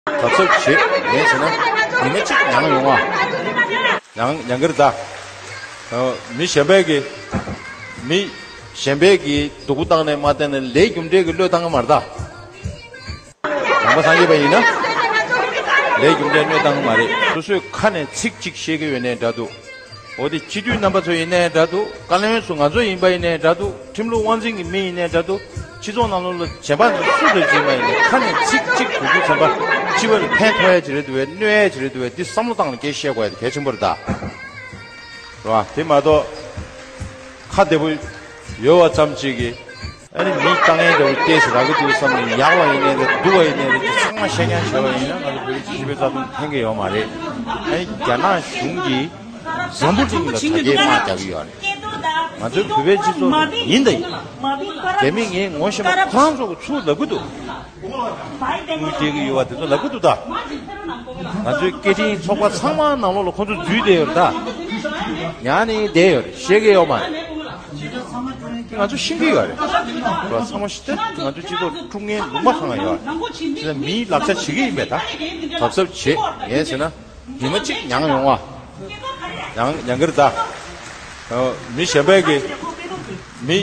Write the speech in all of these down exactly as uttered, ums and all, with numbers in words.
གཟབ་གཟབ་བྱེད། ངས་བྱས་ན་ཉི་མ་གཅིག་མྱངས་ཡོང་ཨ། མྱངས་མྱངས་ཀྱི་རེད་ད། ཨ། མི་གཞན་པས་ཀྱི། མི་གཞན་པས་ཀྱི་སྡུག་པོ་བཏང་ནས་མ་བསྟན་ན་ལས་རྒྱུ་འབྲས་ཀྱི་བློས་བཏང་གི་མ་རེད་ད། ནང་པ་སངས་རྒྱས་པ་ཡིན་ན། ལས་རྒྱུ་འབྲས་བློས་བཏང་གི་མ་རེད། སོ་སོས་ཁ་ནས་ཚིག་གཅིག་བཤད་ཀྱི་ཡོད་ནའི་འདྲ་འདུག་འོ་དེ་སྤྱི་འཐུས་རྣམ་པ་ཚོ་ཡིན་ནའི་འདྲ་འདུག་བཀའ་བློན་ཚོ་ང་ཚོ་ཡིན་པ་ཡིན་ནའི་འདྲ་འདུག་ཁྲིམས་ལུགས་དབང་འཛིན་གྱི་མི་ཡིན་ནའི་འདྲ་འདུག་སྤྱི་ཚོགས་ནང་ལོགས་ལ་བྱེད་པ་འདི་སུ་རེད་ཅེས་མ་ཡིན་ནའི་ཁ་ནས་ཚིག་གཅིག་གོ་རྒྱུ་ཚན་པ་སྤྱི་པ་ལ་ཕན་ཐོགས་ཡ་ཅིག་རེད་འདུག་བས་གནོད་ཡ་ཅིག་རེད་འདུག་བས་འདི་བསམ་བློ་བཏང་ནས་སྐད་བཤད་དགོས་ཡ་དེ་གལ་ཆེན་པོ་རེད་ད། རེད་བ། དེ་མ་གཏོགས་ཁ་བདེ་པོ་ཡོད་བ་ཙམ་ཅིག་གིས་ཨ་ནི་མི་ལྟ་ངན་འདྲ་བོ་བལྟས་སུ་རག་གི་འདུག་བསམ་ནས་ཡག་པ་ཡིན་ནའི་རེད་སྡུག་པ་ཡིན་ནའི་རེད་ཅེས་ཚང་མ་བཤད་རྐྱང་བྱས་པ་ཡིན་ན་ང་ཚོ་བོད་རིགས་སྤྱི་པའི་རྩ་དོན་ཕན་གི་ཡོད་མ་རེད། ཨ་ནི་རྒྱ་ནག་གཞུང་གིས་འཛམ་བུ་གླིང་ལ་དྲ་རྒྱའི་དམག་རྒྱག་གི་ཡོད་རེད། ང་ཚོའི་བོད་པའི་སྤྱི་ཚོགས་ཡིན་དང་ཡིན། རྒྱ་མི་ངས་ངོ་ཤེས་པ་ཁོ་རང་ཚོ་གི་ཚུར་ལབ་གི་འདུག་དངུལ་སྤྲད་གི་ཡོད་པ་དེ་ཚོ་ལབ་གི་འདུག་ད། ང་ཚོའི་སྐད་འཕྲིན་ཚོགས་པ་ཚང་མ་ནང་ལོགས་ལ་ཁོ་ཚོ་འཛུལ་བསྡད་ཡོད་རེད་ད། ཉར་ནས་བསྡད་ཡོད་རེད། བཤད་གི་ཡོད་མ་རེད། ང་ཚོ་ཤེས་ཀྱི་ཡོད་རེད། ཚང་མ་ཤེས་ཏེ་ང་ཚོའི་སྤྱི་ཚོགས་དཀྲུག་མཁན་ལུང་པ་གང་ཡོད་རེད། དེ་ལ་མིའི་ལག་ཆ་བྱེད་ཀྱི་ཡིན་པས་ད། གཟབ་གཟབ་བྱེད། ངས་བྱས་ན་ཉི་མ་གཅིག་མྱངས་ཡོང་བ། མྱངས་མྱངས་ཀྱི་རེད་ད། མི་གཞན་པས་ཀྱི། མི་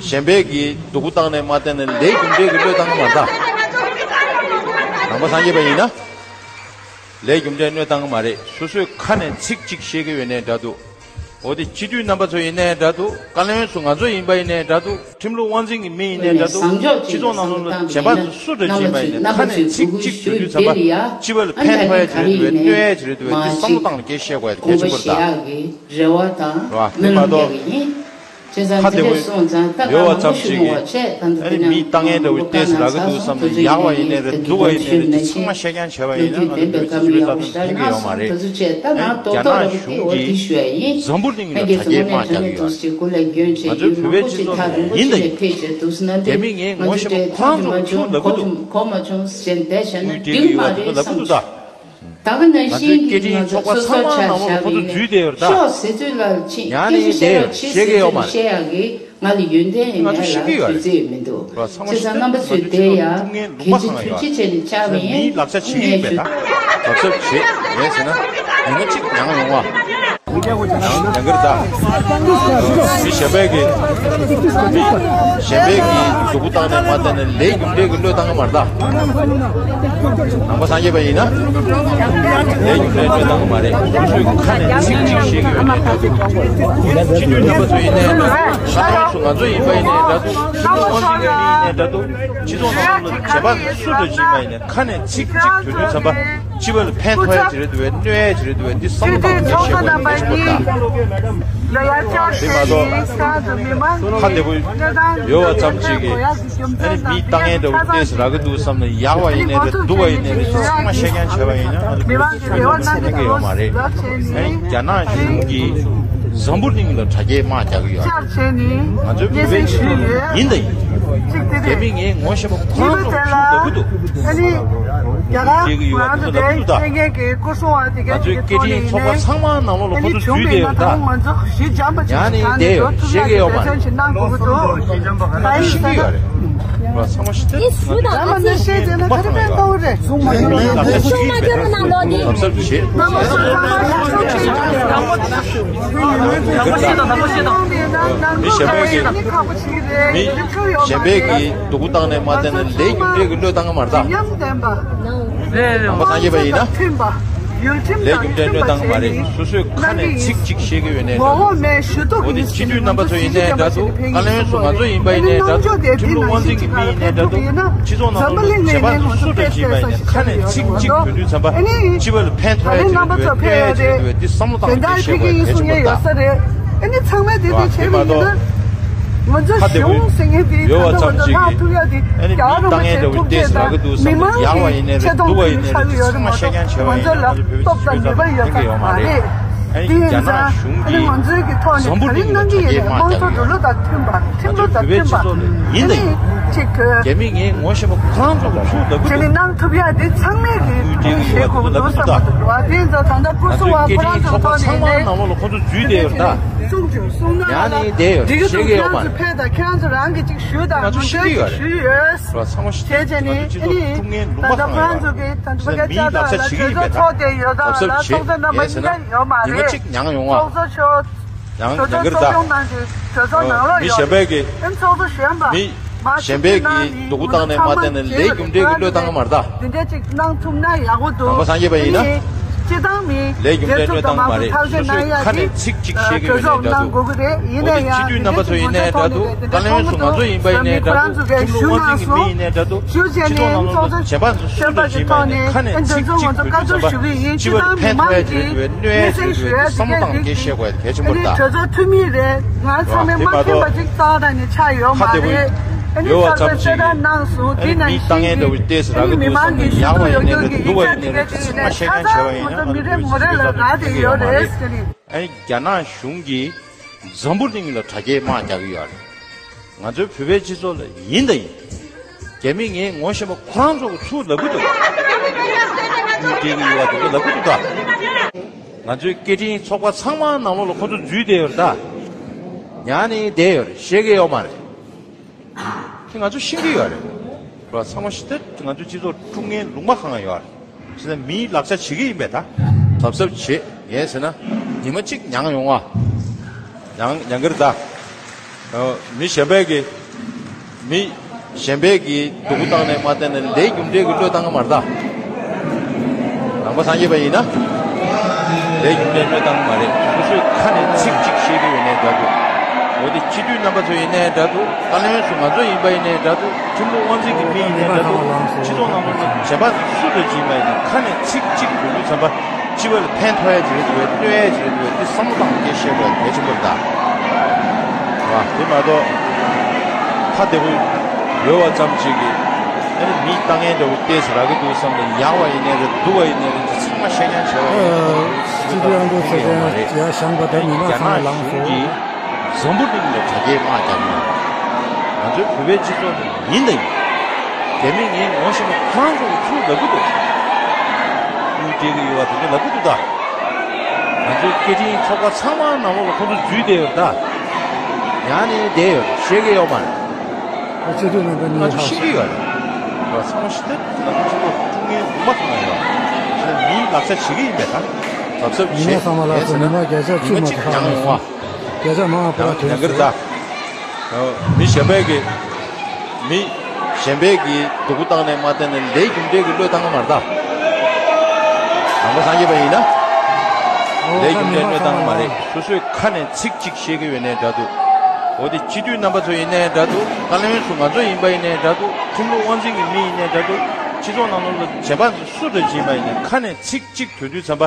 གཞན་པས་ཀྱི་སྡུག་པོ་བཏང་ནས་མ་བསྟན་ནས་ལས་རྒྱུ་འབྲས་ཀྱི་བློས་བཏང་གི་མ་རེད་ད། ནང་པ་སངས་རྒྱས་པ་ཡིན་ན། ལས་རྒྱུ་འབྲས་བློས་བཏང་གི་མ་རེད། སོ་སོས་ཁ་ནས་ཚིག་གཅིག་བཤད་ཀྱི་ཡོད་ནའི་འདྲ་འདུག་འོ་དེ་སྤྱི་འཐུས་རྣམ་པ་ཚོ་ཡིན་ནའི་འདྲ་འདུག་བཀའ་བློན་ཚོ་ང་ཚོ་ཡིན་པ་ཡིན་ནའི་འདྲ་འདུག་ཁྲིམས་ལུགས་དབང་འཛིན་གྱི་མི་ཡིན་ནའི་འདྲ་འདུག་སྤྱི་ཚོགས་ནང་ལོགས་ལ་བྱེད་པ་ཚོ་སུ་འདྲ་བྱེད་པ་ཡིན་ནའི་ཁ་ནས་ཚིག་གཅིག་གྲོས་བསྡུར་ཚན་པ་སྤྱི་པ་ལ་ཕན་ཐོགས་ཡ་ཅིག་རེད་འདུག་བས་གནོད་ཡ་ཅིག་རེད་འདུག་བས་འདི་བསམ་བློ་བཏང་ནས་སྐད་བཤད་དགོས་ཡ་དེ་གལ་ཆེན་པོ་རེད་ད། རེ་བ་དང་རེད་བ། དེ་མ་གཏོགས་སྨོན་ལམ་རྒྱག་གི་ཡིན། བྱས་ཙང་ཁ་དེ་དེ་འདྲ་གོ་སོང་ཙང་ད་ཡོད་པ་ང་ཙམ་མང་པོ་ཞུ་ཞིག་མྱོང་བ་བྱས། ད་ཨ་ནི་མིའི་ལྟ་ངན་འདྲ་བོ་བལྟས་སུ་རག་གི་འདུག་བསམ་ནས་ཡག་པ་ཡིན་ནའི་རེད་སྡུག་པ་ཡིན་ནའི་རེད་ཅེས་ཚང་མ་བཤད་རྐྱང་བྱས་པ་ཡིན་ན་ང་ཚོ་བོད་ཀྱི་སྤྱི་པའི་རྩ་དོན་ཕན་གི་ཡོད་མ་རེད། ཨ་ནི་རྒྱ་ནག་གཞུང་གིས་འཛམ་བུ་གླིང་ལ་དྲ་རྒྱའི་དམག་རྒྱག་གི་ཡོད་རེད། ང་ཚོའི་བོད་པའི་སྤྱི་ཚོགས་ཡིན་དང་ཡིན། རྒྱ་མི་ངས་ངོ་ཤེས་པ་ཁོ་རང་ཚོ་ཚུར་ལབ་གི་འདུག་དངུལ་སྤྲད་གི་ཡོད་པ་དེ་ཚོ་ལབ་གི་འདུག་ད། ད་ག་ནང་བཞིན་གྱི་ང་ཚོ་སོ་སོ་ཆ་བཞག་པ་ཡིན་ན་ཤོག་ཟེར་ཚུལ་ལ་ཕྱིན་སྐད་ཆ་བཤད་རོགས་བྱེད་ཟེར་ཚུལ་བཤད་ཡག་གི་ང་ལ་ཡོན་ཏན་ཡོད་མེད་ལ་དུས་ཚོད་མི་འདུག་བྱས་ཙང་རྣམ་པ་ཚོས་དེ་ཡང་གལ་ཆེ་ཐུགས་རྗེ་ཆེ་ནས་བཅར་བ་ཡིན། ངས་ཞུ། གཟབ་གཟབ་བྱེད། ངས་ཟེར་ན་ཉི་མ་གཅིག་མྱངས་ཡོང་བ། ཡང་ཡང་གིར་ད། མི་གཞན་པས་ཀྱི། མི་གཞན་པས་ཀྱི་གཟུགས་པོ་བཏང་ནས་མ་བསྟན་ནས་ལས་རྒྱུ་འབྲས་ཀྱི་བློས་བཏང་གི་མ་རེད་ད། ནང་པ་སངས་རྒྱས་པ་ཡིན་ན། ལས་རྒྱུ་འབྲས་བློས་བཏང་གི་མ་རེད། སོ་སོའི་ཁ་ནས་ཚིག་གཅིག་བཤད་ཀྱི་ཡོད་ནའི་འདྲ་འདུག་སྤྱི་འཐུས་རྣམ་པ་ཚོ་ཡིན་ནའི་འདྲ་འདུག་ཁ་ནས་ཚིག་གཅིག་གྲོས་བསྡུར་ཚན་པ་སུ་འདྲ་བྱེད་པ་ཡིན་ནའི་འདྲ་འདུག་སྤྱི་ཚོགས་ནང་ལོགས་ལ་བྱེད་པ་སུ་འདྲ་བྱེད་པ་ཡིན་ནའི་ཁ་ནས་ཚིག་གཅིག་གྲོས་བསྡུར་ཚན་པ། སྤྱི་པ་ལ་ཕན་ཐོགས་ཡ་ཅིག་རེད་འདུག་བས་གནོད་ཡ་ཅིག་རེད་འདུག་བས་འདི་བསམ་བློ་བཏང་ནས་བཤད་དགོས་པའི་གལ་ཆེན་པོ་རེད་ད། དེ་མ་གཏོགས་ཁ་བདེ་པོ་ཡོད་པ་ཙམ་ཅིག་གིས་ཨ་ནི་མིའི་ལྟ་ངན་འདྲ་བོ་བལྟས་སུ་རག་གི་འདུག་བསམ་ནས་ཡག་པ་ཡིན་ནའི་རེད་སྡུག་པ་ཡིན་ནའི་རེད་ཚང་མ་བཤད་རྐྱང་བྱས་པ་ཡིན་ན་ང་ཚོ་བོད་པའི་སྤྱི་ཚོགས་ནང་ཚོར་ཡོང་གི་ཡོད་མ་རེད། ཨ་ནི་རྒྱ་ནག་གཞུང་གིས་འཛམ་བུ་གླིང་ལ་དྲ་རྒྱའི་དམག་རྒྱག་གི་ཡོད་རེད། ང་ཚོའི་བོད་པའི་སྤྱི་ཚོགས་ཡིན་དང་ཡིན། རྒྱ་མི་ངས་ངོ་ཤེས་པ་ཁོ་རང་ཚོ་ཚུར་ལབ་གི་འདུག་ཨ་ནི་རྒྱ་གར་ང་ཚོ་དེ་ལྟ་མཁན་གྱི་སྐུ་སྲུང་བ་དེ་ག་ང་ཚོའི་སྐད་འཕྲིན་ཚོགས་པ་ཚང་མ་ནང་ལོགས་ལ་ཁོ་ཚོ་འཛུལ་བསྡད་ཡོད་ད། ང་ཚོ་གཞི་འགྱམ་པ་ཅིག་ཡང་ནི་བྱས་ནས་བཤད་ཀྱི་ཡོད་མ་རེད། ཅིག་གནང་དགོས་ཀྱི་འདུག་ད་ཤེས་ཀྱི་ཡོད་རེད། ང་ཚང་མ་ཤེས་ཏེ་ངས་སུ་དང་ཨ་ཙི་ཤེས་ཏེ་ན་ག་རེ་ཕན་ཐོགས་རེད། ཚོང་མ་ཡོང་ན་ལག་ཆ་ཞིག་ཡིན་པས་ད། གཟབ་གཟབ་བྱེད། ང་ཚོ་ཚང་མ་ཤེས་ཏེ་ན་མི་གཞན་པས་ཀྱི་མི་གཞན་པས་ཀྱི་སྡུག་པོ་བཏང་ནས་མ་བསྟན་ན་ལས་རྒྱུ་འབྲས་ཀྱི་བློས་བཏང་གི་མ་རེད་ད། ཉམས་ལྡན་པ། ནང་པ་སངས་རྒྱས་པ་ཡིན་ན། ལས་རྒྱུ་འབྲས་བློས་བཏང་གི་མ་རེད། སོ་སོའི་ཁ་ནས་ཚིག་གཅིག་བཤད་ཀྱི་ཡོད་ནའི་འདྲ་འདུག་འོ་དེ་སྤྱི་འཐུས་རྣམ་པ་ཚོ་ཡིན་ནའི་འདྲ་འདུག་བཀའ་བློན་ཚོ་ང་ཚོ་ཡིན་པ་ཡིན་ནའི་འདྲ་འདུག་ཁྲིམས་ལུགས་དབང་འཛིན་གྱི་མི་ཡིན་ནའི་འདྲ་འདུག་སྤྱི་ཚོགས་ནང་ལོགས་ལ་བྱེད་པ་ཚོ་སུ་འདྲ་བྱེད་པ་ཡིན་ནའི་ཁ་ནས་ཚིག་གཅིག་གྲོས་བསྡུར་ཚན་པ་སྤྱི་པ་ལ་ཕན་ཐོགས་ཡ་ཅིག་རེད་འདུག་བས་གནོད་ཡ་ཅིག་རེད་འདུག་བས་འདི་བསམ་བློ་བཏང་ནས་བཤད་དགོས་ཡ་གལ་ཆེན་པོ་རེད་ད། ཨ་ནི་ཚང་མས་དེ་འདྲ་བྱས་པ་ཡིན་ན། ང་ཚོ་གཞུང་ཟེར་མཁན་དེ་ད་ལྟ་བར་དུ་ལྷག་ཐུབ་ཡ་དེ་རྒྱ་རོ་མ་བྱས་ཐུབ་བསྡད་དང་མི་མང་གི་ཆེ་མཐོང་དེ་ཆགས་ཀྱི་ཡོད་རེད་མ་གཏོགས་ང་ཚོ་ལ་སྟོབས་དང་ནུས་པ་ཡོད་ས་མ་རེད། དེ་ཡིན་ཙང་ཨ་ནི་ང་ཚོའི་གི་ཐོག་ནས་ད་རིང་གནང་གི་ཡོད་རེད། དམངས་གཙོ་འགྲོ་ལུགས་དང་མཐུན་པ་ཁྲིམས་ལུགས་དང་མཐུན་པ་ཨ་ནི། ཅིག་གི་རྒྱ་མི་ངས་ངོ་ཤེས་པ་ཁོ་རང་ཚོ་ལ་ཚུར་ལབ་གི་དེ་ནི་གནང་ཐུབ་ཡ་དེ་ཚང་མས་ཀྱི་ཐུགས་ཁུར་བཞེས་དགོས་ཀྱི་འདུག་བསམ་གྱི་འདུག་བ། དེ་ཡིན་ཙང་ད་ལྟ་སྐུ་གཟུགས་བ་ཁོ་རང་ཚོ་ཐོག་ནས་ཡིན་ནའི་ཚོགས་པ་ཚང་མ་ནང་ལོགས་ལ་ཁོ་ཚོ་འཛུལ་བསྡད་ཡོད་ད། གསུང་ཆོག་གསུང་ན་ཡང་ནི་བསྡད་ཡོད་རེད། ཤེས་ཀྱི་ཡོད་མ་རེད། ཁྱེད་རང་ཚོ་ཕེབས་དང་ཁྱེད་རང་ཚོ་རང་གི་ཅིག་ཞུས་དང་ང་ཚོ་ཤེས་ཀྱི་ཡོད་རེད། ཞུས་ཡོད། བྱས་ཙང་ནི་ཨ་ནི་ད་ལྟ་ཁོ་རང་ཚོ་གི་ད་ལྟ་ཕ་གི་ལྕགས་ཐག་ལ་གྲོས་ཚོགས་ཚོགས་བསྡད་ཡོད་ད་ལ་ཚོགས་གཙོ་ཚོགས་གཙོ་རྣམ་པ་གཉིས་ཀ་ཡོད་མ་རེད། ཚོགས་གཙོ་མཆོག་ཡང་ཡང་གི་རེད་ད། མི་གཞན་པས་ཀྱི་མི་གཞན་པས་ཀྱི་སྡུག་པོ་བཏང་ནས་མ་བསྟན་ནས་ལས་རྒྱུ་འབྲས་ཀྱི་བློས་བཏང་གི་མ་རེད་ད། འདི་འདྲ་ཅིག་གནང་ཐུབ་ན་ཡག་པོ་འདུག་ནང་པ་སངས་རྒྱས་པ་ཡིན་ན། སྤྱི་བཏང་མི་ལས་རྒྱུ་འབྲས་བློས་བཏང་གི་མ་རེད། སོ་སོའི་ཁ་ནས་ཚིག་གཅིག་བཤད་ཀྱི་ཡོད་ནའི་འདྲ་འདུག་འོ་དེ་སྤྱི་འཐུས་རྣམ་པ་ཚོ་ཡིན་ནའི་འདྲ་འདུག་བཀའ་བློན་ཚོ་ང་ཚོ་ཡིན་པ་ཡིན་ནའི་འདྲ་འདུག་ཁྲིམས་ལུགས་དབང་འཛིན་གྱི་མི་ཡིན་ནའི་འདྲ་འདུག་སྤྱི་ཚོགས་ནང་ལོགས་ལ་གཞན་པ་ཚོ་སུ་འདྲ་ཡིན་པ་ཡིན་ནའི་ཁ་ནས་ཚིག་གཅིག་གྱོན་དུས་ཙམ་པ། སྤྱི་པ་ལ་ཕན་ཐོགས་ཡ་ཅིག་རེད་འདུག་བས་གནོད་ཡ་ཅིག་རེད་འདུག་བས་བསམ་བློ་བཏང་གལ་བཤད་དགོས་ཡ་གལ་ཆེན་པོ་རེད་ད། གྲོས་ཚོགས་འཐུས་མི་རེད། ང་ཚང་མས་མ་མཁྱེན་པ་ཅིག་རྩ་བ་ནས་ཆགས་ཡོད་མ་རེད། ཨ་ནི་ཚོགས་པའི་གསལ་བསྒྲགས་གནང་སོང་། དེ་ནང་བཞིན་ཨ་ནི་མི་ལྟ་མཁན་འདྲ་བོ་ཏོག་ཙམ་རག་གི་འདུག་བསམ་ནས་ཡག་པ་ཡིན་ནའི་རེད་སྡུག་པ་ཡིན་ནའི་རེད་ཚང་མ་བཤད་མཁན་བྱས་པ་ཡིན་ན་ང་ཚོ་མི་རེ་ངོ་རེ་ལ་རག་བསྡད་ཡོད་རེད་ཟེར་ནས། ཨ་ནི་རྒྱ་ནག་གཞུང་གིས་འཛམ་བུ་གླིང་ལ་དྲ་རྒྱའི་དམག་རྒྱག་གི་ཡོད་རེད། ང་ཚོའི་བོད་པའི་སྤྱི་ཚོགས་ལ་ཡིན་དང་ཡིན། རྒྱ་མི་ངས་ངོ་ཤེས་པ་ཁོ་རང་ཚོ་གི་ཚུར་ལབ་གི་འདུག་དངུལ་སྤྲད་གི་ཡོད་པ་དེ་ཚོ་ལབ་གི་འདུག་ད། ང་ཚོའི་སྐད་འཕྲིན་ཚོགས་པ་ཚང་མ་ནང་ལོགས་ལ་ཁོ་ཚོ་འཛུལ་བསྡད་ཡོད་རེད་ད། ཉར་ནས་བསྡད་ཡོད་རེད། བཤད་གི་ཡོད་མ་རེད། དེ་ང་ཚོ་ཤེས་ཀྱི་ཡོད་རེད། རོ་ཚང་མ་ཤེས་ཏེ་ང་ཚོའི་སྤྱི་ཚོགས་དཀྲུག་མཁན་ལུང་པ་གང་ཡོད་རེད། ཟེར་ན་མིའི་ལག་ཆ་བྱེད་ཀྱི་ཡིན་པས་ད། གཟབ་གཟབ་བྱེད་ངས་ཟེར་ན་ཉི་མ་གཅིག་མྱངས་ཡོང་བ། མྱངས་མྱངས་ཀྱི་རེད་ད། མི་གཞན་པས་ཀྱི་མི་གཞན་པས་ཀྱི་སྡུག་པོ་བཏང་ནས་མ་བསྟན་ནས་ལས་རྒྱུ་འབྲས་ཀྱི་བློས་བཏང་གི་མ་རེད་ད། ནང་པ་སངས་རྒྱས་པ་ཡིན་ན། ལས་རྒྱུ་འབྲས་བློས་བཏང་གི་མ་རེད། སོ་སོའི་ཁ་ནས་ཚིག་གཅིག་བཤད་ཀྱི་ཡོད་ནའི་འདྲ་འདུག་འོ་དེ་སྤྱི་འཐུས་རྣམ་པ་ཚོ་ཡིན་ནའི་འདྲ་འདུག་བཀའ་བློན་ཚོ་ང་ཚོ་ཡིན་པ་ཡིན་ནའི་འདྲ་འདུག་ཁྲིམས་ལུགས་དབང་འཛིན་གྱི་མི་ཡིན་ནའི་འདྲ་འདུག་སྤྱི་ཚོགས་ནང་ལོགས་ལ་གཞན་པ་སུ་འདྲ་ཅིག་ཡིན་པ་ཡིན་ན་ཁ་ནས་ཚིག་གཅིག་གྱོན་དུས་ཙམ་པ། སྤྱི་པ་ལ་ཕན་ཐོགས་ཡ་ཅིག་རེད་འདུག་བས་གནོད་ཡ་ཅིག་རེད་འདུག་བས་འདི་བསམ་བློ་བཏང་སྐད་བཤད་དགོས་གལ་ཆེན་པོ་རེད་ད། བ་དེ་མ་གཏོགས་ཁ་བདེ་པོ་ཡོད་པ་ཙམ་ཅིག་གིས་ཨ་ནི་མིས་བཏང་ཡས་འདྲ་བོ་ཏོག་ཙམ་རག་གི་འདུག་བསམ་ནས་ཡག་པ་ཡིན་ནའི་རེད་སྡུག་པ་ཡིན་ནའི་རེད་འདི་ཚང་མ་བཤད་མཁན་བྱས་པ་ཡིན་ན་ང་ཚོ་བོད་པའི་སྤྱི་ཚོགས་ཡང་འདུག་ཟེར་མཁན་ཡང་མ་རེད། ཡ་བཞེངས་པ་ད་མི་མང་ཚང་མ་ལངས་སོང་། འཛམ་བུ་གླིང་ལ་དྲ་རྒྱའི་དམག་རྒྱག་ཡོད། ང་ཚོའི་བོད་པའི་སྤྱི་ཚོགས་ནང་ཡིན་དང་ཡིན། རྒྱ་མི་ངས་ངོ་ཤེས་པ་ཁོ་རང་ཚོ་གི་ཚུར་ལབ་གི་འདུག་དངུལ་སྤྲད་གི་ཡོད་པ་དེ་ཚོ་ལབ་གི་འདུག་ད། ང་ཚོའི་སྐད་འཕྲིན་ཚོགས་པ་ཚང་མ་ནང་ལོགས་ལ་ཁོ་ཚོ་འཛུལ་བསྡད་ཡོད་རེད་ད། ཡང་ནས་བསྡད་ཡོད་རེད་བཤད་གི་ཡོད་མ་རེད། ང་ཚོ་ཤེས་ཀྱི་ཡོད་རེད། ང་ཚོ་ཤེས་ཀྱི་ཡོད་རེད། ང་ཚོ་ཤེས་ཏེ་ང་ཚོ་སྤྱི་ཚོགས་དཀྲུག་མཁན་ལུང་པ་གང་ཡོད་རེད། ཞེས་ནས་མིའི་ལག་ཆ་བྱེད་ཀྱི་ཡིན་པས་ད། གཟབ་གཟབ་བྱེད། ཡིན་ན་ཚང་མ་ལ་སོ་ཉི་མ་བརྒྱ་ཆ་བཅུ་མ་གཏོགས་ཁག་མ་སོང་། བརྒྱ་ཆ་མང་བ་ཕར་ཐོན་སོང་། མི་གཞན་པས་ཀྱི་མི་གཞན་པས་ཀྱི་སྡུག་པོ་བཏང་ནས་མ་བསྟན་ནས་ལས་རྒྱུ་འབྲས་ཀྱི་བློས་བཏང་གི་མ་རེད་ད། ནང་པ་སངས་རྒྱས་པ་ཡིན་ན། ལས་རྒྱུ་འབྲས་བློས་བཏང་གི་མ་རེད། སོ་སོའི་ཁ་ནས་ཚིག་གཅིག་བཤད་ཀྱི་ཡོད་ནའི་འདྲ་འདུག་འོ་དེ་སྤྱི་འཐུས་རྣམ་པ་ཚོ་ཡིན་ནའི་འདྲ་འདུག་བཀའ་བློན་ཚོ་ང་ཚོ་ཡིན་པ་ཡིན་ནའི་འདྲ་འདུག་ཁྲིམས་ལུགས་དབང་འཛིན་གྱི་མི་ཡིན་ནའི་འདྲ་འདུག་སྤྱི་ཚོགས་ནང་ལོགས་ལ་གཞན་པ་ཚོ་སུ་འདྲ་ཅིག་ཡིན་པ་ཡིན་ནའི་ཁ་ནས་ཚིག་གཅིག་གྱོན་དུས་ཙམ་པ།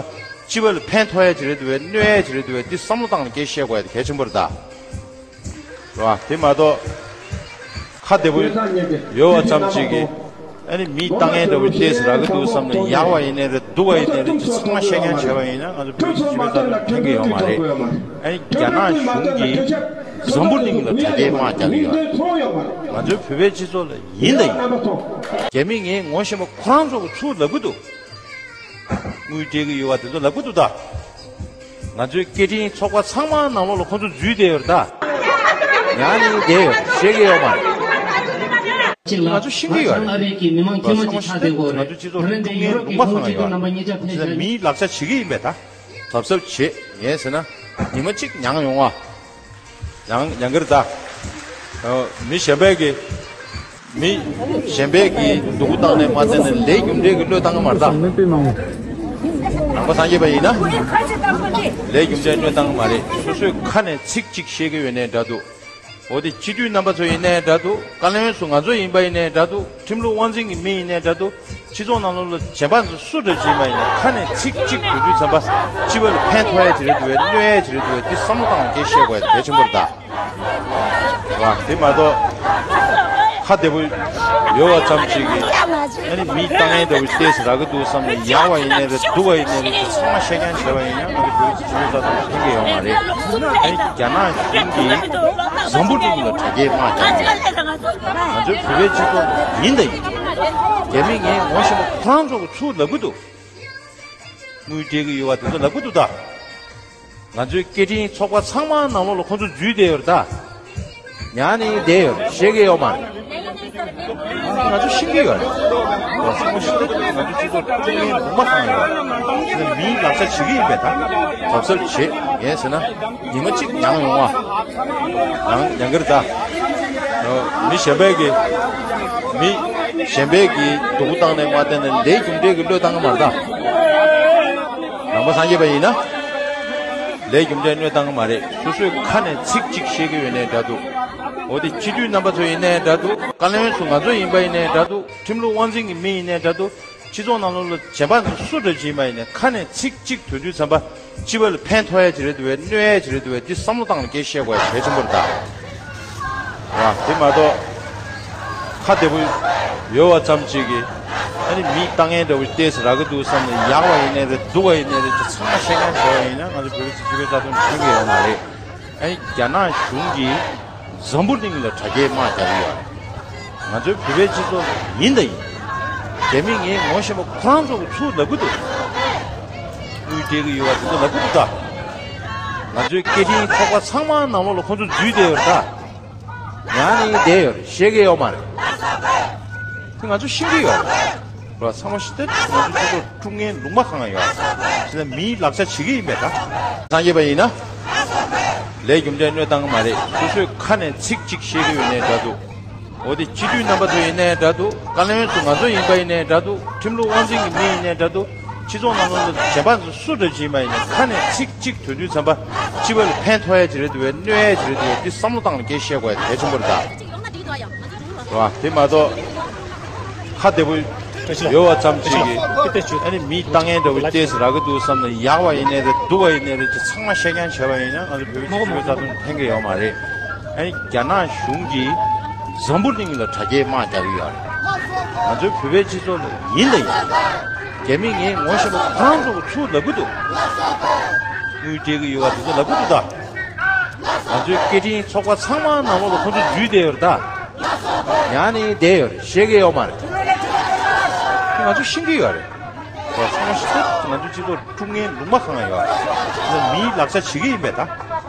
སྤྱི་པ་ལ་ཕན་ཐོགས་ཡ་ཅིག་རེད་འདུག་བས་གནོད་ཡ་ཅིག་རེད་འདུག་བས་འདི་བསམ་བློ་བཏང་ནས་སྐད་བཤད་དགོས་ཡ་དེ་གལ་ཆེན་པོ་རེད་ད། རེད་བ། དེ་མ་གཏོགས་ཁ་བདེ་པོ་ཡོད་པ་ཙམ་ཅིག་གིས་ཨ་ནི་མིས་བཏང་ཡས་འདྲ་བོ་ཏོག་ཙམ་རག་གི་འདུག་བསམ་ནས་ཡག་པ་ཡིན་ནའི་རེད་སྡུག་པ་ཡིན་ནའི་རེད་ཅིག་ཚང་མ་བཤད་མཁན་བྱས་པ་ཡིན་ན་ང་ཚོ་བོད་ཀྱི་སྤྱི་པའི་ཐོག་ལ་ཕན་གི་ཡོད་མ་རེད། ཨ་ནི་རྒྱ་ནག་གཞུང་གིས་འཛམ་བུ་གླིང་ལ་དྲ་རྒྱའི་དམག་རྒྱག་གི་ཡོད་རེད། ང་ཚོའི་བོད་པའི་སྤྱི་ཚོགས་ལ་ཡིན་དང་ཡིན། རྒྱ་མི་ངས་ངོ་ཤེས་པ་ཁོ་རང་ཚོ་གི་ཚུར་ལབ་གི་འདུག་དངུལ་སྤྲད་ཀྱི་ཡོད་པ་དེ་ཚོ་ལབ་ཀྱི་འདུག་ད། ང་ཚོའི་སྐད་འཕྲིན་ཚོགས་པ་ཚང་མ་ནང་ལོགས་ལ་ཁོ་ཚོ་འཛུལ་བསྡད་ཡོད་རེད་ད། ཡང་ནས་བསྡད་ཡོད་བཤད་ཀྱི་ཡོད་མ་རེད། ང་ཚོ་ཤེས་ཀྱི་ཡོད་རེད། ང་ཚོ་སྤྱི་ཚོགས་དཀྲུག་མཁན་ལུང་པ་གང་ཡོད་རེད། མིའི་ལག་ཆ་བྱེད་ཀྱི་ཡིན་པས་ད། གཟབ་གཟབ་བྱེད་ངས་ཟེར་ན་ཉི་མ་གཅིག་མྱངས་ཡོང་ཨ། ཡང་ཡང་གིར་ད། མི་གཞན་པས་ཀྱི། མི་གཞན་པས་ཀྱི་སྡུག་པོ་བཏང་ནས་མ་བསྟན་ནས་ལས་རྒྱུ་འབྲས་ཀྱི་བློས་བཏང་གི་མ་རེད་ད། ནང་པ་སངས་རྒྱས་པ་ཡིན་ན། ལས་རྒྱུ་འབྲས་བློས་བཏང་གི་མ་རེད། སོ་སོའི་ཁ་ནས་ཚིག་གཅིག་བཤད་ཀྱི་ཡོད་ནའི་འདྲ་འདུག་འོ་དེ་སྤྱི་འཐུས་རྣམ་པ་ཚོ་ཡིན་ནའི་འདྲ་འདུག་བཀའ་བློན་ཚོ་ང་ཚོ་ཡིན་པ་ཡིན་ནའི་འདྲ་འདུག་ཁྲིམས་ལུགས་དབང་འཛིན་གྱི་མི་ཡིན་ནའི་འདྲ་འདུག་སྤྱི་ཚོགས་ནང་ལོགས་ལ་གཞན་པ་ཚོ་སུ་འདྲ་ཅིག་ཡིན་པ་ཡིན་ན་ཁ་ནས་ཚིག་གཅིག་གྱོན་དུས་ཙམ་པ་སྤྱི་པ་ལ་ཕན་ཐོགས་ཡ་ཅིག་རེད་འདུག་བས་གནོད་ཡ་ཅིག་རེད་འདུག་བས་འདི་བསམ་བློ་བཏང་སྐད་བཤད་དགོས་ཡ་གལ་ཆེན་པོ་རེད་ད། རེད་བ། དེ་མ་གཏོགས་ ཁ་བདེ་པོ་ཡོད་པ་ཙམ་ཞིག་གིས་ཨ་ནི་མིའི་ལྟ་ངན་འདྲ་བོ་ཏོག་ཙམ་རག་གི་འདུག་བསམ་ནས་ཡག་པ་ཡིན་ནའི་རེད། སྡུག་པ་ཡིན་ནའི་རེད། དེ་ཚང་མ་བཤད་རྐྱང་བྱས་པ་ཡིན་ན་ང་ཚོ་བོད་སྤྱི་ཚོགས་རྩ་དོན་ཕན་གྱི་ཡོད་མ་རེད། ཨ་ནི་རྒྱ་ནག་གཞུང་གིས་འཛམ་བུ་གླིང་ལ་དྲ་རྒྱའི་དམག་རྒྱག་གི་ཡོད་རེད། ང་ཚོའི་བོད་པའི་སྤྱི་ཚོགས་ཡིན་དང་ཡིན། རྒྱ་མི་ངས་ངོ་ཤེས་པ་ཁོ་རང་ཚོ་གི་ཚུར་ལབ་གི་འདུག་དངུལ་སྤྲད་ཀྱི་ཡོད་པ་དེ་ཚོ་ལབ་གི་འདུག་ད། ང་ཚོའི་སྐད་འཕྲིན་ཚོགས་པ་ཚང་མ་ནང་ལོགས་ལ་ཁོ་ཚོ་འཛུལ་བསྡད་ཡོད་རེད་ད། ཉར་ནས་བསྡད་ཡོད་རེད། བཤད་ཀྱི་ཡོད་མ་རེད། ང་ཚོ་ཤེས་ཀྱི་ཡོད་རེད། ང་ཚོ་ཤེས་ཀྱི་ཡོད་རེད། ང་ཚོ་སྤྱི་ཚོགས་དཀྲུག་མཁན་ལུང་པ་གང་ཡོད་རེད། དེ་ནས་མིའི་ལག་ཆ་བྱེད་ཀྱི་ཡིན་པས་ད། གཟབ་གཟབ་བྱེད། ངས་ཟེར་ན་ཉི་མ་གཅིག་མྱངས་ཡོང་བ། མྱངས་མྱངས་ཀྱི་རེད་ད། མི་གཞན་པས་ཀྱི་མི་གཞན་པས་ཀྱི་སྡུག་པོ་བཏང་ནས་མ་བསྟན་ནས་ལས་རྒྱུ་འབྲས་ཀྱི་བློས་བཏང་གི་མ་རེད་ད། ནང་པ་སངས་རྒྱས་པ་ཡིན་ན། ལས་རྒྱུ་འབྲས་བློས་བཏང་གི་མ་རེད། སོ་སོའི་ཁ་ནས་ཚིག་གཅིག་བཤད་ཀྱི་ཡོད་ནའི་འདྲ་འདུག་འོ་དེ་སྤྱི་འཐུས་རྣམ་པ་ཚོ་ཡིན་ནའི་འདྲ་འདུག་བཀའ་བློན་ཚོ་ང་ཚོ་ཡིན་པ་ཡིན་ནའི་འདྲ་འདུག་ཁྲིམས་ལུགས་དབང་འཛིན་གྱི་མི་ཡིན་ནའི་འདྲ་འདུག་སྤྱི་ཚོགས་ནང་ལོགས་ལ་གཞན་པ་ཚོ་སུ་འདྲ་ཅིག་ཡིན་པ་ཡིན་ནའི་ཁ་ནས་ཚིག་གཅིག་ཐོན་དུས་ཙམ་པ་སྤྱི་པ་ལ་ཕན་ཐོགས་ཡ་ཅིག་རེད་འདུག་བས་གནོད་ཡ་ཅིག་རེད་འདུག་བས་འདི་བསམ་བློ་བཏང་ནས་སྐད་བཤད་དགོས་ཡ་གལ་ཆེན་པོ་རེད་ད། ར་དེ་མ་གཏོགས་ཁ་བདེ་པོ་ཡོད་པ་ཙམ་ཅིག་གིས་ཨ་ནི་མིའི་ལྟ་ངན་འདྲ་བོ་ཏོག་ཙམ་རག་གི་འདུག་བསམ་ནས་ཡག་པ་ཡིན་ནའི་རེད། སྡུག་པ་ཡིན་ནའི་རེད། ཅིག་ཚང་མ་བཤད་མཁན་བྱས་པ་ཡིན་ན་ང་ཚོ་བོད་རིགས་སྤྱི་པའི་རྩ་དོན་མཐུན་གྱི་ཡོད་མ་རེད། ཨ་ནི་རྒྱ་ནག་གཞུང་གིས་འཛམ་བུ་གླིང་ལ་དྲ་རྒྱའི་དམག་རྒྱག་གི་ཡོད་རེད། ང་ཚོའི་བོད་པའི་སྤྱི་ཚོགས་ཡིན་དང་ཡིན། རྒྱ་མི་ངས་ངོ་ཤེས་པ་ཁོ་རང་ཚོ་གི་ཚུར་ལབ་གི་འདུག་དངུལ་སྤྲད་ཀྱི་ཡོད་པ་དེ་ཚོ་ལབ་གི་འདུག་ད། ང་ཚོའི་སྐད་འཕྲིན་ཚོགས་པ་ཚང་མ་ནང་ལོགས་ལ་ཁོ་ཚོ་འཛུལ་བསྡད་ཡོད་རེད་ད། ཉར་ནས་བསྡད་ཡོད་རེད། བཤད་ཀྱི་ཡོད་མ་རེད། དེ་ང་ཚོ་ཤེས་ཀྱི་ཡོད་རེད། ར་ཚང་མ་ཤེས་ཏེ་ང་ཚོ་སྤྱི་ཚོགས་དཀྲུག་མཁན་ལུང་པ་གང་ཡོད་རེད། དེ་ལ་མིའི་ལག་ཆ་བྱེད་ཀྱི་ཡིན་པས་ད། སངས་རྒྱས་པ་ཡིན་ན། ལས་རྒྱུ་འབྲས་གནོད་བཏང་གི་མ་རེད། སོ་སོའི་ཁ་ནས་ཚིག་གཅིག་བཤད་ཀྱི་ཡོད་ནའི་འདྲ་འདུག་འོ་དེ་སྤྱི་འཐུས་རྣམ་པ་ཚོ་ཡིན་ནའི་འདྲ་འདུག་བཀའ་བློན་ཚོ་ང་ཚོ་ཡིན་པ་ཡིན་ནའི་འདྲ་འདུག་ཁྲིམས་ལུགས་དབང་འཛིན་གྱི་མི་ཡིན་ནའི་འདྲ་འདུག་སྤྱི་ཚོགས་ནང་ལོགས་ལ་གཞན་པ་ཚོ་སུ་འདྲ་ཅིག་ཡིན་པ་ཡིན་ནའི་ཁ་ནས་ཚིག་གཅིག་ཐོན་དུས་ཙམ་པ་སྤྱི་པ་ལ་ཕན་ཐོགས་ཡ་ཅིག་རེད་འདུག་བས་གནོད་ཡ་ཅིག་རེད་འདུག་བས་འདི་བསམ་བློ་བཏང་ནས་སྐད་བཤད་དགོས་ཡ་གལ་ཆེན་པོ་རེད་ད། རེད་བ། དེ་མ་གཏོགས་ཁ་བདེ་པོ་ཡོད་པ་ཙམ་ཅིག་གིས་ཨ་ནི་མིའི་ལྟ་ངན་འདྲ་བོ་ཏོག་ཙམ་རག་གི་འདུག་བསམ་ནས་ཡག་པ་ཡིན་ནའི་རེད། སྡུག་པ་ཡིན་ནའི་རེད། ཅིག་ཚང་མ་བཤད་རྐྱང་བྱས་པ་ཡིན་ན་ང་ཚོ་བོད་པའི་སྤྱི་པའི་རྩ་དོན་ཕན་གྱི་ཡོད་མ་རེད། ཨ་ནི་རྒྱ་ནག་གཞུང་གིས་འཛམ་བུ་གླིང་ལ་དྲ་རྒྱའི་དམག་རྒྱག་གི་ཡོད་རེད། ང་ཚོའི་བོད་པའི་སྤྱི་ཚོགས་ལ་ཡིན་དང་ཡིན། རྒྱ་མི་ངས་ངོ་ཤེས་པ་ཁོ་རང་ཚོ་གི་ཚུར་ལབ་གི་འདུག་དངུལ་སྤྲད་ཀྱི་ཡོད་པ་དེ་ཚོ་ལབ་གི་འདུག་ད། ང་ཚོའི་སྐད་འཕྲིན་ཚོགས་པ་ཚང་མ་ནང་ལོགས་ལ་ཁོ་ཚོ་འཛུལ་བསྡད་ཡོད་རེད་ད། ཉར་ནས་བསྡད་ཡོད་རེད། བཤད་ཀྱི་ཡོད་མ་རེད། དེ་ང་ཚོ་ཤེས་ཀྱི་ཡོད་རེད། ཁོ་ཚང་མ་ཤེས་ཐུབ། ང་ཚོའི་སྤྱི་ཚོགས་དཀྲུག་མཁན་ལུང་པ་གང་ཡོད་རེད། དེ་མིའི་ལག་ཆ་བྱེད་ཀྱི་ཡིན་པས་ད།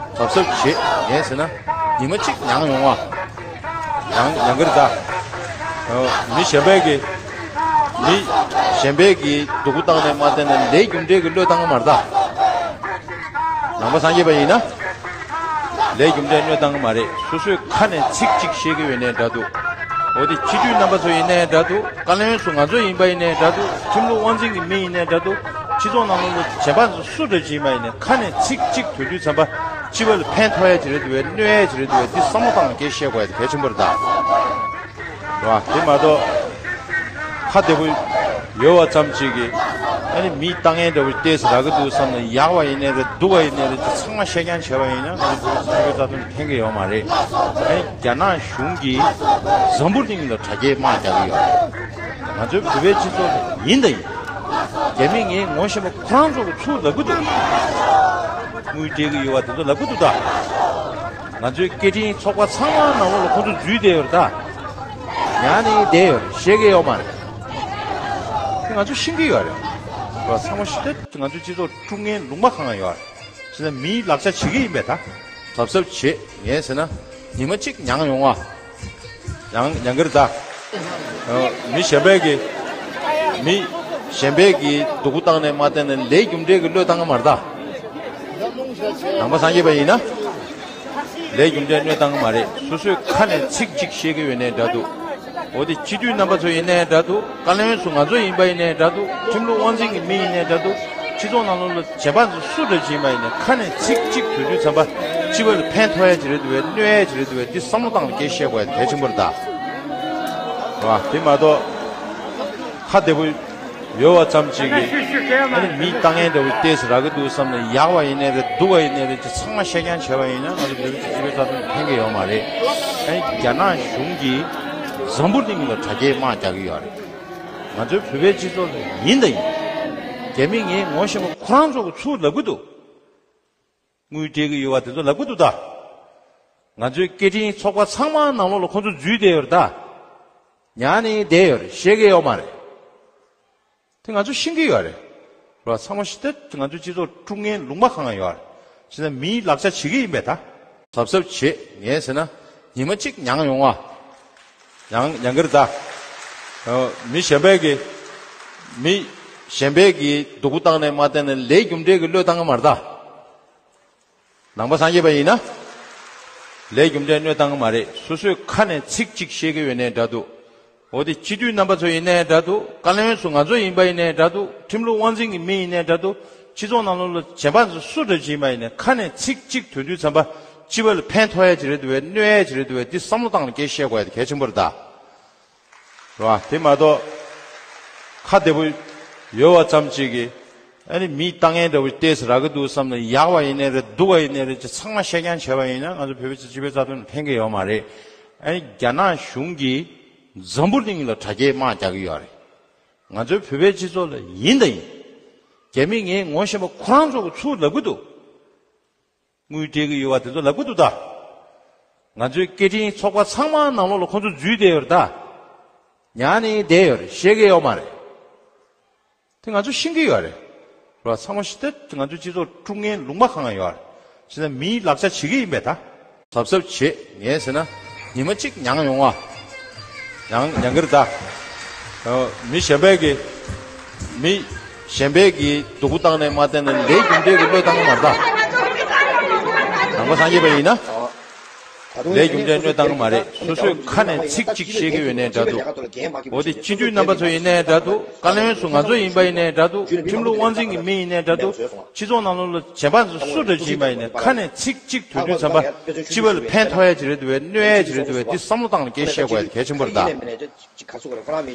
གཟབ་གཟབ་བྱེད། ངས་ཟེར་ན་ཉི་མ་གཅིག་མྱངས་ཡོང་བ། ཡང་ཡང་གི་རེད་ད། མི་གཞན་པས་ཀྱི་མི་གཞན་པས་ཀྱི་སྡུག་པོ་བཏང་ནས་མ་བསྟན་ནས་ལས་རྒྱུ་འབྲས་ཀྱི་བློས་བཏང་གི་མ་རེད་ད། ནང་པ་སངས་རྒྱས་པ་ཡིན་ན། ལས་རྒྱུ་འབྲས་གནོད་བཏང་གི་མ་རེད། སོ་སོའི་ཁ་ནས་ཚིག་གཅིག་བཤད་ཀྱི་ཡོད་ནའི་འདྲ་འདུག་འོ་དེ་སྤྱི་འཐུས་རྣམ་པ་ཚོ་ཡིན་ནའི་འདྲ་འདུག་བཀའ་བློན་ཚོ་ང་ཚོ་ཡིན་པ་ཡིན་ནའི་འདྲ་འདུག་ཁྲིམས་ལུགས་དབང་འཛིན་གྱི་མི་ཡིན་ནའི་འདྲ་འདུག་སྤྱི་ཚོགས་ནང་ལོགས་ལ་གཞན་པ་ཚོ་སུ་འདྲ་ཅིག་ཡིན་པ་ཡིན་ནའི་ཁ་ནས་ཚིག་གཅིག་ཐོན་དུས་ཙམ་པ་སྤྱི་པ་ལ་ཕན་ཐོགས་ཡ་ཅིག་རེད་འདུག་བས་གནོད་ཡ་ཅིག་རེད་འདུག་བས་འདི་བསམ་བློ་བཏང་ནས་སྐད་བཤད་དགོས་ཡ་དེ་གལ་ཆེན་པོ་རེད་ད། རེད་བ། དེ་མ་གཏོགས་ཁ་བདེ་པོ་ཡོད་པ་ཙམ་ཅིག་གིས་ཨ་ནི་མིའི་ལྟ་ངན་འདྲ་བོ་ཏོག་ཙམ་རག་གི་འདུག་བསམ་ནས་ཡག་པ་ཡིན་ནའི་རེད། སྡུག་པ་ཡིན་ནའི་རེད། ཅིག་ཚང་མ་བཤད་རྐྱང་བྱས་པ་ཡིན་ན་ང་ཚོ་བོད་རིགས་སྤྱི་པའི་རྩ་དོན་ཕན་གྱི་ཡོད་མ་རེད། ཨ་ནི་རྒྱ་ནག་གཞུང་གིས་འཛམ་བུ་གླིང་ལ་དྲ་རྒྱའི་དམག་རྒྱག་གི་ཡོད་རེད། ང་ཚོའི་བོད་པའི་སྤྱི་ཚོགས་ཡིན་དང་ཡིན། རྒྱ་མི་ངས་ངོ་ཤེས་པ་ཁོ་རང་ཚོ་གི་ཚུར་ལབ་གི་འདུག་དངུལ་སྤྲད་གི་ཡོད་པ་དེ་ཚོ་ལབ་གི་འདུག་ད། ང་ཚོའི་སྐད་འཕྲིན་ཚོགས་པ་ཚང་མ་ནང་ལོགས་ལ་ཁོ་ཚོ་འཛུལ་བསྡད་ཡོད་རེད་ད། ཉར་ནས་བསྡད་ཡོད་རེད། བཤད་གི་ཡོད་མ་རེད། དེ་ང་ཚོ་ཤེས་གི་ཡོད་རེད། ཚང་མ་ཤེས་ཏེ་ང་ཚོའི་སྤྱི་ཚོགས་དཀྲུག་མཁན་ལུང་པ་གང་ཡོད་རེད། ཟེར་ན་མིའི་ལག་ཆ་བྱེད་ཀྱི་ཡིན་པས་ད། གཟབ་གཟབ་བྱེད། ངས་ཟེར་ན་ཉི་མ་གཅིག་མྱངས་ཡོང་བ། ཡང་ཡང་གི་རེད་ད། ཨ། མི་གཞན་པས་ཀྱི། མི་གཞན་པས་ཀྱི་སྡུག་པོ་བཏང་ནས་མ་བསྟན་ནས་ལས་རྒྱུ་འབྲས་ཀྱི་བློས་བཏང་གི་མ་རེད་ད། ནང་པ་སངས་རྒྱས་པ་ཡིན་ན། ལས་རྒྱུ་འབྲས་བློས་བཏང་གི་མ་རེད། སོ་སོའི་ཁ་ནས་ཚིག་གཅིག་བཤད་ཀྱི་ཡོད་ནའི་འདྲ་འདུག་འོ་དེ་སྤྱི་འཐུས་རྣམ་པ་ཚོ་ཡིན་ནའི་འདྲ་འདུག་བཀའ་བློན་ཚོ་ང་ཚོ་ཡིན་པ་ཡིན་ནའི་འདྲ་འདུག་ཁྲིམས་ལུགས་དབང་འཛིན་གྱི་མི་ཡིན་ནའི་འདྲ་འདུག་སྤྱི་ཚོགས་ནང་ལོགས་ལ་གཞན་པ་ཚོ་སུ་འདྲ་ཅིག་ཡིན་པ་ཡིན་ནའི་ཁ་ནས་ཚིག་གཅིག་ཐོན་དུས་ཙམ་པ་སྤྱི་པ་ལ་ཕན་ཐོགས་ཡ་ཅིག་རེད་འདུག་བས་གནོད་ཡ་ཅིག་རེད་འདུག་བས་འདི་བསམ་བློ་བཏང་ནས་སྐད་བཤད་དགོས་ཡ་གལ་ཆེན་པོ་རེད་ད། རེད་བ། དེ་མ་གཏོགས་ཁ་བདེ་པོ་ཡོད་པ་ཙམ་ཅིག་གིས་ཨ་ནི་མིའི་ལྟ་ངན་འདྲ་བོ་ཏོག་ཙམ་རག་གི་འདུག་བསམ་ནས་ཡག་པ་ཡིན་ནའི་རེད། སྡུག་པ་ཡིན་ནའི་རེད། ཅིག་ཚང་མ་བཤད་རྐྱང་བྱས་པ་ཡིན་ན་ང་ཚོ་བོད་མི་སྤྱི་པའི་རྩ་དོན་ཕན་གྱི་ཡོད་མ་རེད། ཨ་ནི་རྒྱ་ནག་གཞུང་གིས་ འཛམ་བུ་གླིང་ལ་དྲ་རྒྱའི་དམག་རྒྱག་གི་ཡོད་རེད། ང་ཚོའི་བོད་པའི་སྤྱི་ཚོགས་ལ་ཡིན་དང་ཡིན། རྒྱ་མི་ངས་ངོ་ཤེས་པ་ཁོ་རང་ཚོ་གི་ཚུར་ལབ་གི་འདུག་དངུལ་སྤྲད་གི་ཡོད་པ་དེ་ཚོ་ལབ་གི་འདུག་ད། ང་ཚོའི་སྐད་འཕྲིན་ཚོགས་པ་ཚང་མ་ནང་ལོགས་ལ་ཁོ་ཚོ་འཛུལ་བསྡད་ཡོད་རེད་ད། ཉར་ནས་བསྡད་ཡོད་རེད། བཤད་གི་ཡོད་མ་རེད། དེ་ང་ཚོ་ཤེས་ཀྱི་ཡོད་རེད། རེད་བ། ཚང་མ་ཤེས་ཏེ་ང་ཚོའི་སྤྱི་ཚོགས་དཀྲུག་མཁན་ལུང་པ་གང་ཡོད་རེད། བྱས་ན་མིའི་ལག་ཆ་བྱེད་ཀྱི་ཡིན་པས་ད། གཟབ་གཟབ་བྱེད། ངས་ཟེར་ན་ཉི་མ་གཅིག་མྱངས་ཡོང་བ། མྱངས་མྱངས་ཀྱི་རེད་ད། ཨ། མི་གཞན་པས་ཀྱི། མི་གཞན་པས་ཀྱི་སྡུག་པོ་བཏང་ནས་མ་བསྟན་ནས་ལས་རྒྱུ་འབྲས་ཀྱི་བློས་བཏང་གི་མ་རེད་ད། ནང་པ་སངས་རྒྱས་པ་ཡིན་ན། ལས་རྒྱུ་འབྲས་བློས་བཏང་གི་མ་རེད། སོ་སོའི་ཁ་ནས་ཚིག་གཅིག་བཤད་ཀྱི་ཡོད་ནའི་འདྲ་འདུག་འོ་དེ་སྤྱི་འཐུས་རྣམ་པ་ཚོ་ཡིན་ནའི་འདྲ་འདུག་བཀའ་བློན་ཚོ་ང་ཚོ་ཡིན་པ་ཡིན་ནའི་འདྲ་འདུག་ཁྲིམས་ལུགས་དབང་འཛིན་གྱི་མི་ཡིན་ནའི་འདྲ་འདུག་སྤྱི་ཚོགས་ནང་ལོགས་ལ་གཞན་པ་ཚོ་སུ་འདྲ་ཅིག་ཡིན་པ་ཡིན་ནའི་ཁ་ནས་ཚིག་གཅིག་ཐོན་དུས་ཙམ་པ་སྤྱི་པ་ལ་ཕན་ཐོགས་ཡ་ཅིག་རེད་འདུག་བས། གནོད་ཡ་ཅིག་རེད་འདུག་བས། འདི་བསམ་བློ་བཏང་ནས་སྐད་བཤད་དགོས་ཡ་དེ་གལ་ཆེན་པོ་རེད་ད། རེད་བ། དེ་མ་གཏོགས་ཁ་བདེ་པོ་ཡོད་བ་ཙམ་ཅིག་གིས་ཨ་ནི་མིའི་ལྟ་ངན་འདྲ་བོ་ཏོག་ཙམ་རག་གི་འདུག་བསམ་ནས་ཡག་པ་ཡིན་ནའི་རེད། སྡུག་པ་ཡིན་ནའི་རེད། ཅིག་ཚང་མ་བཤད་རྐྱང་བྱས་པ་ཡིན་ན་ང་ཚོ་བོད་པའི་སྤྱི་པའི་རྩ་དོན་ལ་ཕན་གི་ཡོད་མ་རེད། ཨ་ནི་རྒྱ་ནག་གཞུང་གིས་འཛམ་བུ་གླིང་ལ་དྲ་རྒྱའི་དམག་རྒྱག་གི་ཡོད་རེད། ང་ཚོའི་བོད་པའི་སྤྱི་ཚོགས་ལ་ཡིན་དང་ཡིན། རྒྱ་མི་ངས་ངོ་ཤེས་པ་ཁོ་རང་ཚོ་གི་ཚུར་ལབ་གི་འདུག་དངུལ་སྤྲད་ཀྱི་ཡོད་པ་དེ་ཚོ་ལབ་ཀྱི་འདུག་ད། ང་ཚོའི་སྐད་འཕྲིན་ཚོགས་པ་ཚང་མ་ནང་ལོགས་ལ་ཁོ་ཚོ་འཛུལ་བསྡད་ཡོད་རེད་ད། ཉར་ནས་བསྡད་ཡོད་རེད། བཤད་ཀྱི་ཡོད་མ་རེད། དེ་ང་ཚོ་ཤེས་ཀྱི་ཡོད་རེད། རེད་བ། ཚང་མ་ཤེས་ཏེ་ང་ཚོའི་སྤྱི་ཚོགས་དཀྲུག་མཁན་ལུང་པ་གང་ཡོད་རེད། བྱས་ན་མིའི་ལག་ཆ་བྱེད་ཀྱི་ཡིན་པས་ད། གཟབ་གཟབ་བྱེད། ངས་ཟེར་ན་ཉི་མ་གཅིག་མྱངས་ཡོང་བ། མྱངས་མྱངས་ཀྱི་རེད་ད། ཨ། མི་གཞན་པས་ཀྱི། མི་གཞན་པས་ཀྱི་སྡུག་པོ་བཏང་ནས་མ་བསྟན་ནས་ལས་རྒྱུ་འབྲས་ཀྱི་བློས་བཏང་གི་མ་རེད་ད། ནང་པ་སངས་རྒྱས་པ་ཡིན་ན། ལས་རྒྱུ་འབྲས་བློས་བཏང་གི་མ་རེད། སོ་སོའི་ཁ་ནས་ཚིག་གཅིག་བཤད་ཀྱི་ཡོད་ནའི་འདྲ་འདུག་འོ་དེ་སྤྱི་འཐུས་རྣམ་པ་ཚོ་ཡིན་ནའི་འདྲ་འདུག་བཀའ་བློན་ཚོ་ང་ཚོ་ཡིན་པ་ཡིན་ནའི་འདྲ་འདུག་ཁྲིམས་ལུགས་དབང་འཛིན་གྱི་མི་ཡིན་ནའི་འདྲ་འདུག་སྤྱི་ཚོགས་ནང་ལོགས་ལ་གཞན་པ་ཚོ་སུ་འདྲ་ཅིག་ཡིན་པ་ཡིན་ནའི་ཁ་ནས་ཚིག་གཅིག་ཐོན་དུས་ཙམ་པ་སྤྱི་པ་ལ་ཕན་ཐོགས་ཡ་ཅིག་རེད་འདུག་བས། གནོད་ཡ་ཅིག་རེད་འདུག་བས། འདི་བསམ་བློ་བཏང་ནས་སྐད་བཤད་དགོས་ཡ་དེ་གལ་ཆེན་པོ་རེད་ད། རེད་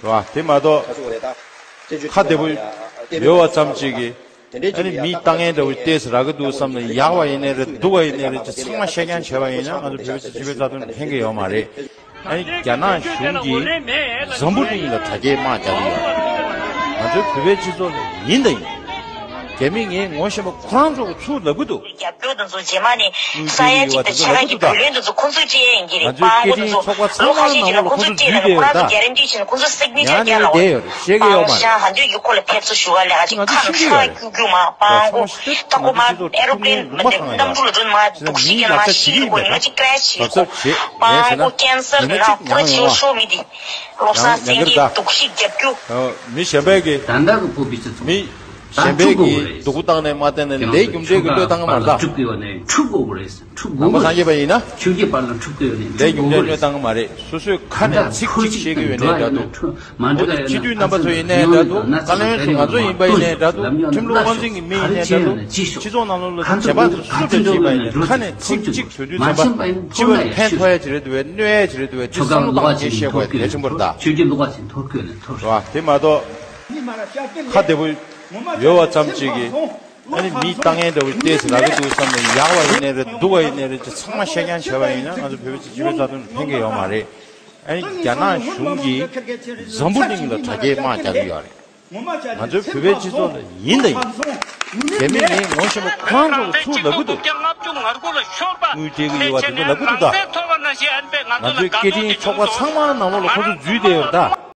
བ། དེ་མ་གཏོགས་ཁ་བདེ་པོ་ཡོད་བ་ཙམ་ཅིག་གིས་ཨ་ནི་མིའི་ལྟ་ངན་འདྲ་བོ་ཏོག་ཙམ་རག་གི་འདུག་བསམ་ནས་ཡག་པ་ཡིན་ནའི་རེད། སྡུག་པ་ཡིན་ནའི་རེད། ཅིག་ཚང་མ་བཤད་རྐྱང་བྱས་པ་ཡིན་ན་ང་ཚོ་བོད་པའི་སྤྱི་པའི་རྩ་དོན་ལ་ཕན་གི་ཡོད་མ་རེད། ཨ་ནི་རྒྱ་ནག་གཞུང་གིས་འཛམ་བུ་གླིང་ལ་དྲ་རྒྱའི་དམག་རྒྱག་གི་ཡོད་རེད། ང་ཚོའི་བོད་པའི་སྤྱི་ཚོགས་ལ་ཡིན་དང་ཡིན། རྒྱ་མི་ངས་ངོ་ཤེས་པ་ཁོ་རང་ཚོ་གི་ཚུར་ལབ་གི་འདུག་རྒྱབ་སྐྱོར་དང་ཚོ་རྗེས་མ་ནས་ས་ཡ་གཅིག་དང་ཕྱེད་ཀ་གི་བུ་ལོན་དང་ཚོ་ཁོང་ཚོས་སྤྲད་ཡ་ཡིན་གྱི་རེད། ང་ཚོའི་སྤང་གོ་སྐད་འཕྲིན་དང་ཚོ་ཚོགས་པ་ཚང་མ་ནང་ལོགས་ལ་ཁོང་ཚོས་སྤྲད་ཡ་རེད། ཁོ་རང་ཚོ་གྷ་རན་ཊི་བྱས་ནས་ཁོང་ཚོ་སིག་ནེ་ཅར་རྒྱག་ལ་བ། བཤད་ཀྱི་ཡོད་མ་རེད། ཤང་ཧ་འདོད་ཀྱི་ཁོ་ལ་ཕེབས་བསུ་ཞུ་ག་ལ་ཡ་ཅིག་ཁ་རུ་ཤང་ཁུག་ཁུག་མ་སྤང་གོ། ད་ཁོ་མ་ཨེ་རོ་པི་ལེན་མ་འདི་གནམ་གྲུ་ལ་འགྲོ་ནི་མ་འདུག་ཤི་རྒྱག་མ་ཤི་གོ། ཉི་མ་གཅིག་ཀྲེ་ཤི་གོ། སྤང་གོ། ཀེན་སར་རང་ཁོ་ལ་བྱེད་ཤོག་མི་འདི། བློ་བཟང་སེང་གེ་འདུག་ཤི་རྒྱབ་རྒྱུ། མི་གཞན་པས་ཀྱི། ད་ལྟ་གི་བོད་པའི་སྤྱི་ཚོགས། མི་གཞན་པས་ཀྱི་སྡུག་པོ་བཏང་ནས་མ་བསྟན་ནས་ལས་རྒྱུ་འབྲས་ཀྱི་བློས་བཏང་གི་མ་རེད་ད། འཁྲུག་དགོས་ནས་འཁྲུག་དགོས་རེད། འཁྲུག་དགོས་རེད། ནང་པ་སངས་རྒྱས་པ་ཡིན་ན། ཆོས་བརྒྱུད་བར་ལ་འཁྲུག་དགོས་ནས་ལས་རྒྱུ་འབྲས་བློས་བཏང་གི་མ་རེད། སོ་སོའི་ཁ་ནས་ཚིག་གཅིག་བཤད་ཀྱི་ཡོད་ནའི་འདྲ་འདུག་འོ་དེ་སྤྱི་འཐུས་རྣམ་པ་ཚོ་ཡིན་ནའི་འདྲ་འདུག་བཀའ་བློན་ཚོ་ང་ཚོ་ཡིན་པ་ཡིན་ནའི་འདྲ་འདུག་ཁྲིམས་ལུགས་དབང་འཛིན་གྱི་མི་ཡིན་ནའི་འདྲ་འདུག་སྤྱི་ཚོགས་ནང་ལོགས་ལ་གཞན་པ་ཚོ་སུ་འདྲ་ཅིག་ཡིན་པ་ཡིན་ནའི་ཁ་ནས་ཚིག་གཅིག་ཐོན་དུས་ཙམ་པ་སྤྱི་པ་ལ་ཕན་ཐོགས་ཡ་ཅིག་རེད་འདུག་བས། གནོད་ཡ་ཅིག་རེད་འདུག་བས། འདི་བསམ་བློ་བཏང་སྐད་བཤད་དགོས་ཡ་དེ་གལ་ཆེན་པོ་རེད་ད། ཆོས་བརྒྱུད་བློ་ཁ་ཅིག་འཐོར་དགོས་ནས་འཐོར། རེད་བ། དེ་མ་གཏོགས་ཁ་བདེ་པོ་ཡོད་བ་ཙམ་ཅིག་གིས་ཨ་ནི་མིའི་ལྟ་ངན་འདྲ་བོ་ཏོག་ཙམ་རག་གི་འདུག་བསམ་ནས་ཡག་པ་ཡིན་ནའི་རེད། སྡུག་པ་ཡིན་ནའི་རེད། ཅིག་ཚང་མ་བཤད་རྐྱང་བྱས་པ་ཡིན་ན་ང་ཚོ་བོད་པའི་སྤྱི་པའི་རྩ་དོན་ལ་ཕན་གི་ཡོད་མ་རེད། ཨ་ནི་རྒྱ་ནག་གཞུང་གིས་འཛམ་བུ་གླིང་ལ་དྲ་རྒྱའི་དམག་རྒྱག་གི་ཡོད་རེད། ང་ཚོའི་བོད་པའི་སྤྱི་ཚོགས་ལ་ཡིན་དང་ཡིན། རྒྱ་མི་ངས་ངོ་ཤེས་པ་ཁོ་རང་ཚོ་ཚུར་ལབ་གི་འདུག་དངུལ་སྤྲད་གི་ཡོད་པ་དེ་ཚོ་ལབ་གི་འདུག་ད། ང་ཚོའི་སྐད་འཕྲིན་ཚོགས་པ་ཚང་མ་ནང་ལོགས་ལ་ཁོ་ཚོ་འཛུལ་བསྡད་ཡོད་རེད་ད།